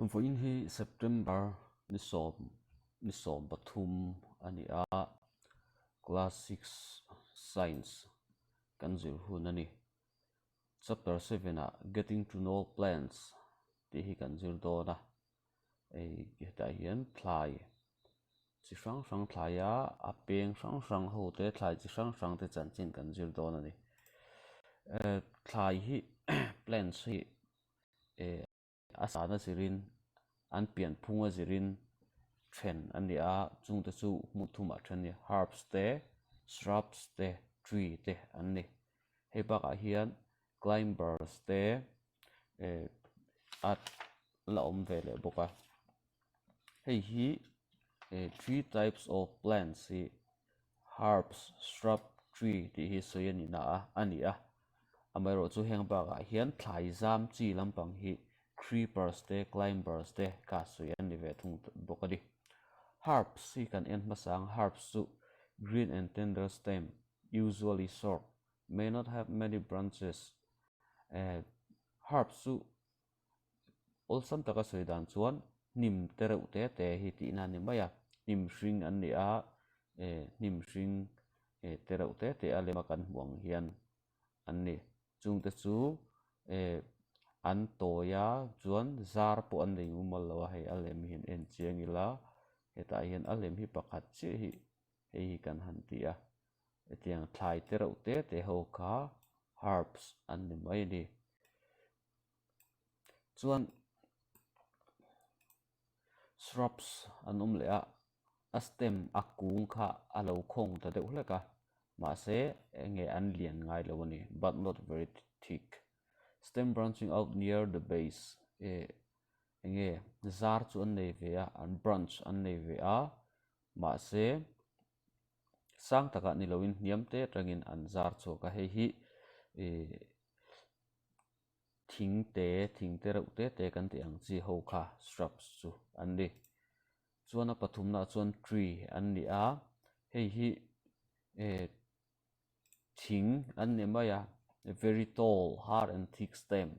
Vawiin hi September ni sawm ni sawm pathum a ni a, class six science kan zir hun a ni. Chapter seven ah Getting to know plants tih hi kan zir dawn a, hei hetah hian thlai chi hrang hrang thlai a a peng hrang hrang ho te thlai chi hrang hrang te chanchin kan zir dawn a ni. Thlai hi plants hi eh a sana zirin an pian phung a zirin then a ni a chungte chu hmun thumah then a ni herbs te shrubs te tree te an ni hei bakah hian climbers te eh a la awm ve leh bawk a hei hi eh three types of plants hi herbs shrub tree tih hi sawi a ni na a a ni a amaherawhchu heng bakah hian thlai zam chi lampang hi creepers te climbers te kha sawi a ni ve thung bawk a ni herbs hi kan en hmasa ang herbs chu green and tender stem usually short may not have many branches eh herbs chu Awlsam taka sawi dan chuan hnim te reuh te te hi tihna a ni mai a, hnim hring an ni a, eh hnim hring eh te reuh te te a lema kan hmuh ang hian an ni. Chungte chu eh an tawi a chuan zar pawh an nei mumal lo a, hei a lem hi an en chiang ila hetah hian a lem hi pakhat chiah hi hei hi kan han ti a, hetiang thlai te reuh te te ho kha herbs an ni mai a ni. Chuan shrubs an awm leh a, a stem a kung kha a lo khawng ta deuh hlek a, mahse enge an lian ngai lo a ni but not very thick. Stem branching out near the base eh enge zar chu an nei ve a, an branch an nei ve a, mahse sang takah ni loin hniam te atangin an zar chhuak a, hei hi ih Thing te, thing te reuh te te kan tih ang chi ho kha shrubs chu an ni. Chuan a pathumnaah chuan tree an ni a, hei hi eh thing an ni mai a, very tall, hard and thick stem,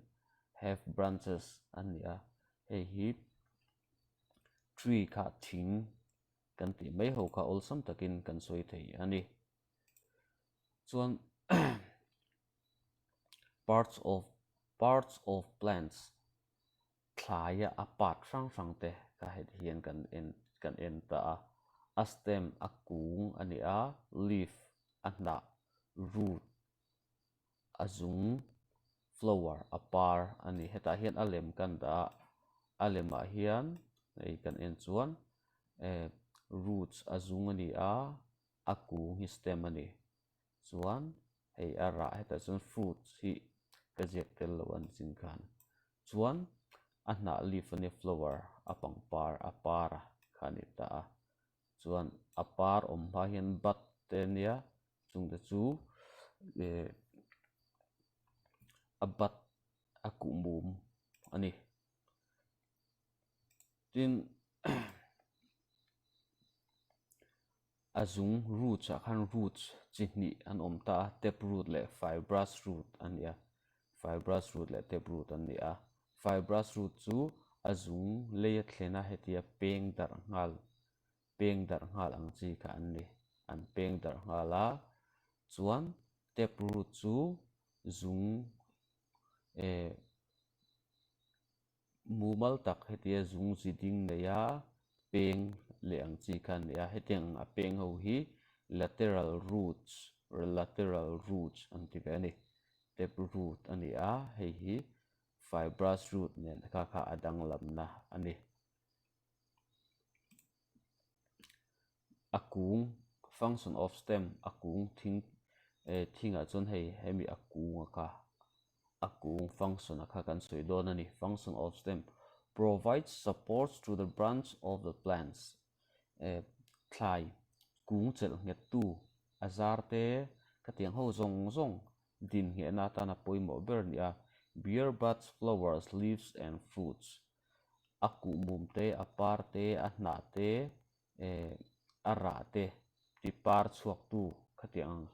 have branches an ni a, hei hi tree kha thing kan tih mai ho kha awlsam takin kan sawi thei a ni. Chuan Parts of parts of plants thlaia a part hrang hrang te ka heti hian kan en kan en ta a, a stem a kung a ni a, leaf a hnah, root a zung, flower a par a ni. Hetah hian a lem kan dah a, a lemah hian hei kan en chuan eh roots a zung a ni a, a kung hi stem a ni. Chuan hei a rah hetah chuan fruits hi ka ziak tel lo a ni chin khan. Chuan a hnah leaf a nia flower a pangpar a par a kha a ni ta a. Chuan a par awm hma hian bud te a nia chungte chu eh a bud a kuh mum a ni. Tin A zung roots ah khan roots chi hnih an awm ta a, tap root leh fibrous root a ni a, fibrous root leh tap root an ni a. Fibrous root chu a zung lei a thlen a hetia peng darh nghal peng darh nghal ang chi kha an ni, an peng darh nghal a. Chuan tap root chu zung eh Mumal tak hetia zung zi ding nei a peng leh ang chi kha an nei a, hetiang ang a peng ho hi lateral roots lateral roots an ti ve a ni. Tap root a ni a, hei hi fibrous root nen kha kha a danglamna a ni. A kung function of stem a kung thing eh thingah chuan hei hemi a kung a kha a kung function a kha kan sawi dawn a ni function of stem provides support to the branch of the plants eh thlai kung chelh nghet tu a zar te khatiang ho zawng zawng din nghehna atana pawimawh ber a ni a bear buds flowers leaves and fruits. A kuhmum te, a par te, a hnah te, eh a rah te ti par chhuaktu khatiang ang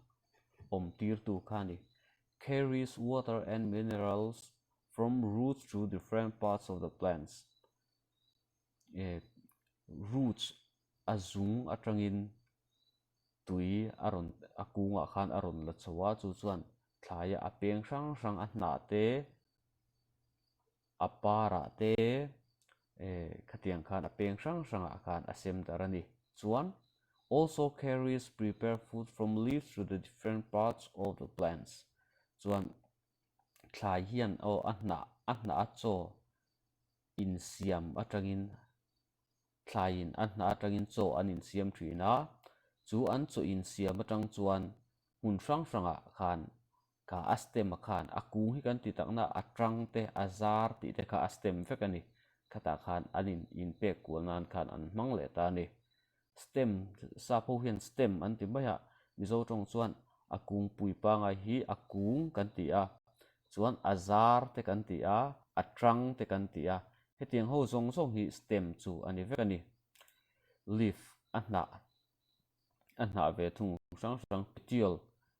awm tirtu kha a ni. Carries water and minerals from roots to different parts of the plants. Eh roots a zung atangin tui a rawn a kungah khan a rawn la chho a chu chuan thlaia a peng hrang hrang a hnah te a parah te eh khatiang khan a peng hrang hrangah khan a sem darh a ni. Chuan also carries prepared food from leaves to the different parts of the plants chuan thlai hian aw a hnah a hnah a chaw insiam atangin thlaiin a hnah atangin chaw an insiam thin a, chu an chaw insiam atang chuan hmun hrang hrangah khan kha a stem a khan a kung hi kan ti takna a tang te a zar tih te kha a stem vek a ni khatah khan an in inpek kual nan khan an hmang leh ta a ni. Stem sap ho hian stem an ti mai a Mizo tawng chuan a kungpui pangai hi a kung kan ti a chuan a zar te kan ti a a tang te kan ti a hetiang ho zawng zawng hi stem chu a ni vek a ni. Leaf a hnah a hnah ve thung hrang hrang petiole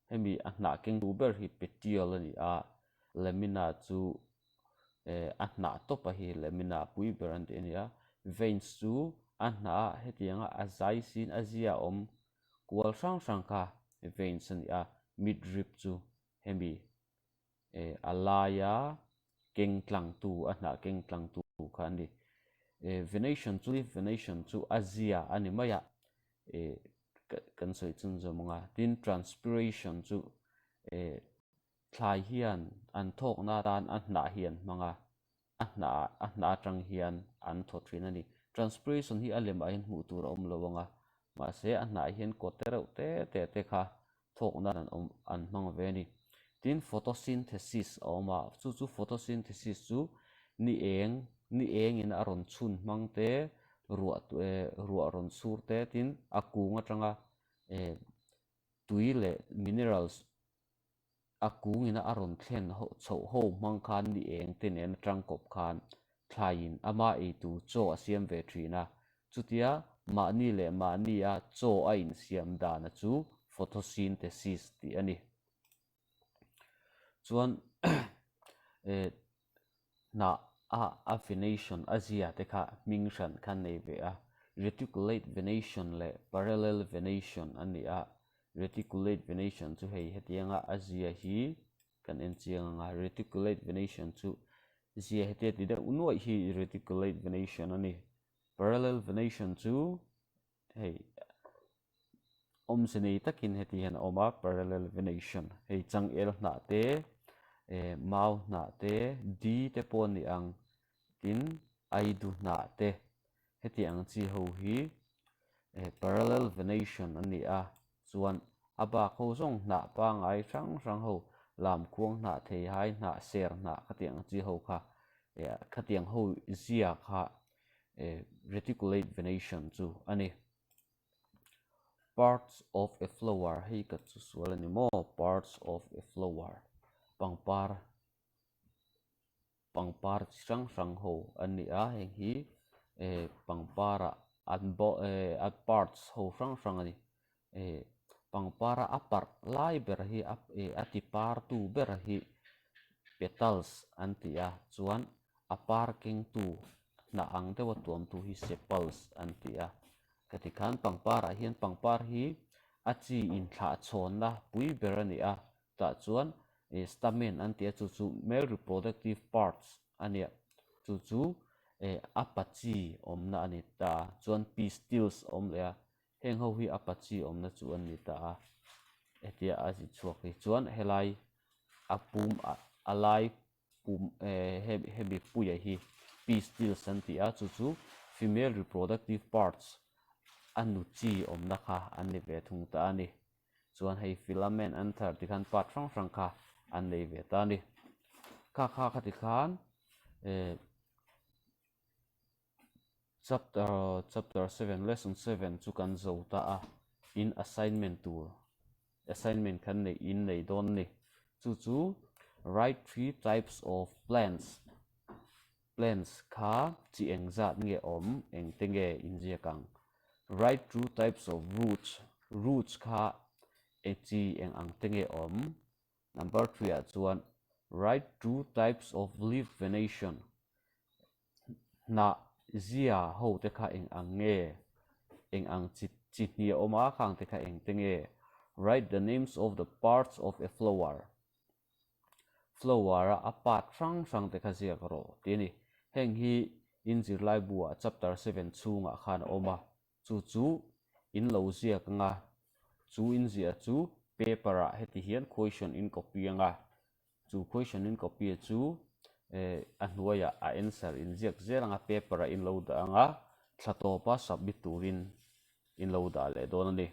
hemi a hnah keng duh ber hi petiole a ni a lamina chu eh a hnah tawp a hi lamina pui ber an tih a ni a veins chu a hnah a hetianga a zai sin a zia awm kual hrang hrang kha veins a ni a midrib chu hemi eh a laia keng tlang tu a hnah keng tlang tu kha a ni eh venation chu venation chu a zia a ni mai a eh kan sawi chhun zawm ang a tin transpiration chu eh thlai hian an thawkna atan a hnah hi an hmang a a hnah a hnah atang hian an thaw thin a ni. Transpiration hi a lemah hian hmuh tur a awm lo ang a, mahse a hnah hian kaw te reuh te te te kha thawk nan an awm an hmang ve a ni. Tin photosynthesis a awm a, chu chu photosynthesis chu ni eng ni engin a rawn chhun hmang te ruah eh ruah rawn chhur te tin a kung atanga eh tui leh minerals A kungina a rawn thlen chhoh ho hmang khan ni eng te nen atang kawp khan thlaiin ama ei tur chaw a siam ve thin a, chutia mahni leh mahnia chaw a insiam dana chu photosynthesis tih a ni. Chuan eh hnah a a venation a zia te kha hming hran kha an nei ve a, reticulate venation leh parallel venation an ni a, reticulate venation chu hei hetianga a zia hi kan en chiang ang a, reticulate venation chu zia hetia ti deuh nuaih hi reticulate venation a ni, parallel venation chu hei awmze nei takin heti hian a awm a parallel venation hei changel hnah te eh mau hnah te di te pawh a ni ang tin aidu hnah te heti ang chi ho hi eh parallel venation a ni a chuan a bak ho zawng hnah pangai hrang hrang ho lamkhuang hnah theihai hnah ser hnah khatiang ang chi ho kha eh khatiang ho zia kha eh reticulate venation chu a ni. Parts of a flower hei ka chu sual a ni maw parts of a flower pangpar pangpar chi hrang hrang ho an ni a heng hi eh pangpar ah an bo eh a parts ho hrang hrang a ni eh pangpar a a parh lai ber hi a eh a ti par tu ber hi petals an ti a chuan a par keng tu hnah ang deuha tuam tu hi sepals an ti a ka ti khan pangpar ah hian pangpar hi a chi inthlah chhawnna pui ber a ni a tah chuan ih stamen an ti a chu chu male reproductive parts a nia chu chu eh a pa chi awmna a ni ta a chuan pistils a awm leh a heng ho hi a pa chi awmna chu an ni ta a hetia a zi chhuak hi chuan helai a pum a lai pum eh hemi puia hi pistils an ti a chu chu female reproductive parts a nu chi awmna kha an ni ve thung ta a ni chuan hei filament an thar ti khan part hrang hrang kha an nei ve ta a ni kha kha khati khan eh Chapter chapter 7 lesson 7 chu kan zo ta a in assignment tur assignment khan nei in nei dawn a ni chu chu write three types of plants plants kha chi eng zat nge awm eng te nge inziak ang write two types of roots roots kha e chi eng ang te nge awm number 3 ah chuan write two types of leaf venation Hnah Zia ho te kha eng ang nge? Eng ang chi chi hnih a awm a, khang te kha eng te nge? Write the names of the parts of a flower. Flower a a part hrang hrang te kha ziak rawh tih a ni. Heng hi in zirlai buah chapter 7 chhungah khan a awm a, chu chu in lo ziak anga chu in ziah chu paper ah heti hian question in copy anga chu question in copy chu eh a hnuaiah a answer in ziak zel anga paper ah in lo dah anga thla tawpa submit turin in lo dah leh dawn a ni.